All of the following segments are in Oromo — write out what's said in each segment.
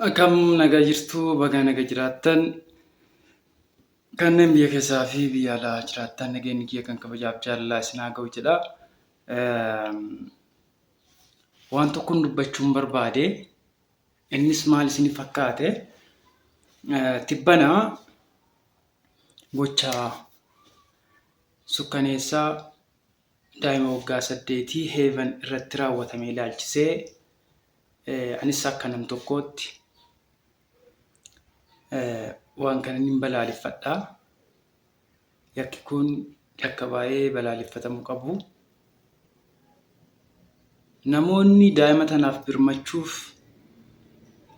Akkam nagaa jirtu, baga naga jiraattan. Kanneen biyya keessaa fi biyya alaa jiraattan nageenyi kiyya kan kabajaaf jaalalaa isin haa ga'u jedha. Waan tokkoon dubbachuun barbaade, innis maal isin fakkaate? Tibbana gocha sukkaneessaa daa'ima waggaa saddeetii Heevan irratti raawwatame ilaalchisee anis akka nam tokkootti waan kana nin balaaleffadha. Yakki kun yakka baay'ee balaaleffatamuu qabu. Namoonni daa'ima tanaaf birmachuuf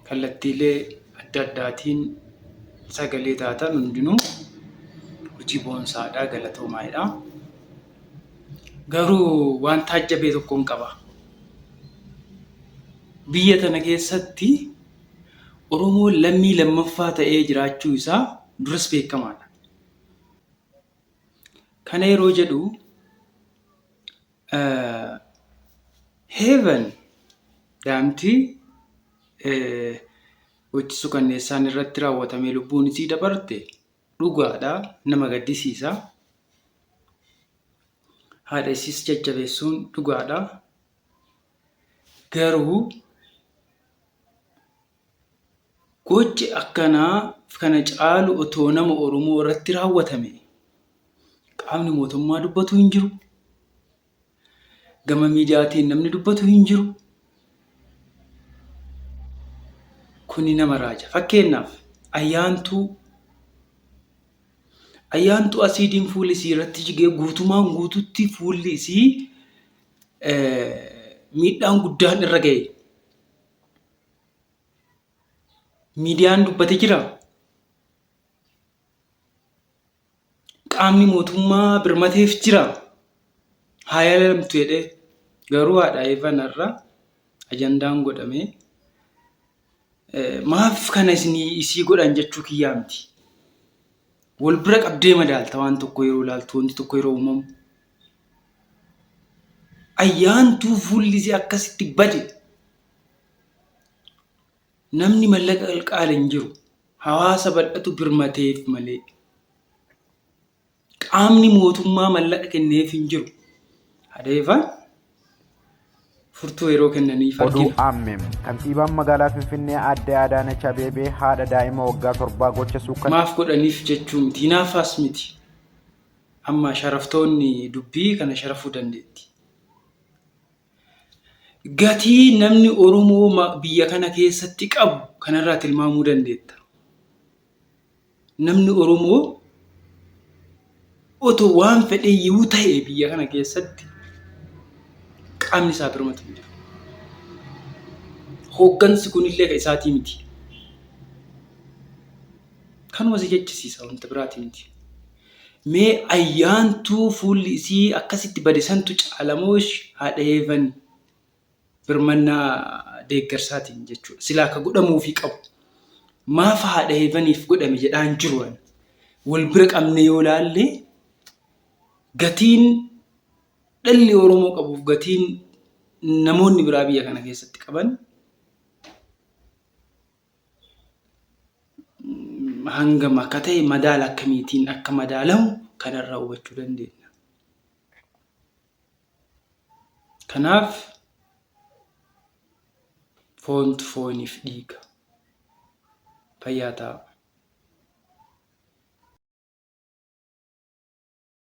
kallattiilee adda addaatiin sagalee taatan hundinuu hojii boonsaadha, galatoomaadha. Garuu waan taajjabee tokkoon qaba. Biyya tana keessatti Oromoon lammii lammaffaa ta'ee jiraachuu isaa duras beekamaadha. Kana yeroo jedhu, Heaven daa'imti gochi sukanneessaan irratti raawwatamee lubbuun isii dabarte dhugaadha, nama gaddisiisa. Haadha isiis jajjabeessuun dhugaadha. Garuu gochi akkanaa kana caalu otoo nama Oromoo irratti raawwatame qaamni mootummaa dubbatu hin jiru. Gama miidiyaatiin namni dubbatu hin jiru. Kuni nama raaja. Fakkeenyaaf, Ayyaantuu. Ayyaantuu asiidiin fuulli isii irratti jigee guutumaan guututti fuulli isii miidhaan guddaan irra ga'e. Miidiyaan dubbate jiraa? Qaamni mootummaa birmateef jiraa? Haa yaalamtu jedhee. Garuu haadha Eevan har'a ajandaan godhamee maaf kana isinii isii godhan jechuu kiyyaa miti. Wal bira qabdee madaalta waan tokko yeroo ilaaltu, wanti tokko yeroo uumamu. Ayyaantuu fuulli isii akkasitti bade. Namni mallaqa qalqaale hin jiru. Hawaasa bal'atu birmateef malee. Qaamni mootummaa mallaqa kenneef hin jiru. Hadeefaan furtuu yeroo kennaniif Oduu argina. Aammee. Kantiibaan magaalaa Finfinnee Aadde Adaanech Abeebee haadha daa'ima waggaa torbaa gocha suukkan. Maaf godhaniif jechuu miti. Hinaaffaas miti. Amma sharaftoonni dubbii kana sharafuu dandeetti. Gatii namni Oromoo biyya kana keessatti qabu kanarraa tilmaamuu dandeetta. Namni Oromoo otoo waan fedhe iyyuu ta'e biyya kana keessatti qaamni isaa birmatu hin jiru. Hooggansi kunillee kan isaatii miti. Kanuma si jechisiisa, wanta biraatii miti. Mee Ayyaantuu fuulli isii akkasitti bade santu caalamoo haadha Heevan birmannaa deeggarsaatiin jechuudha. Silaa ka godhamuufii qabu. Maaf haadha Heevaniif godhame jedhaan jiru ani. Wal bira qabne yoo laalle, gatiin dhalli Oromoo qabuuf gatiin namoonni biraa biyya kana keessatti qaban hangam akka ta'e, madaala akkamiitiin akka madaalamu kanarraa hubachuu dandeenya. Kanaaf foontu fooniif dhiiga. Fayyaa ta'aa.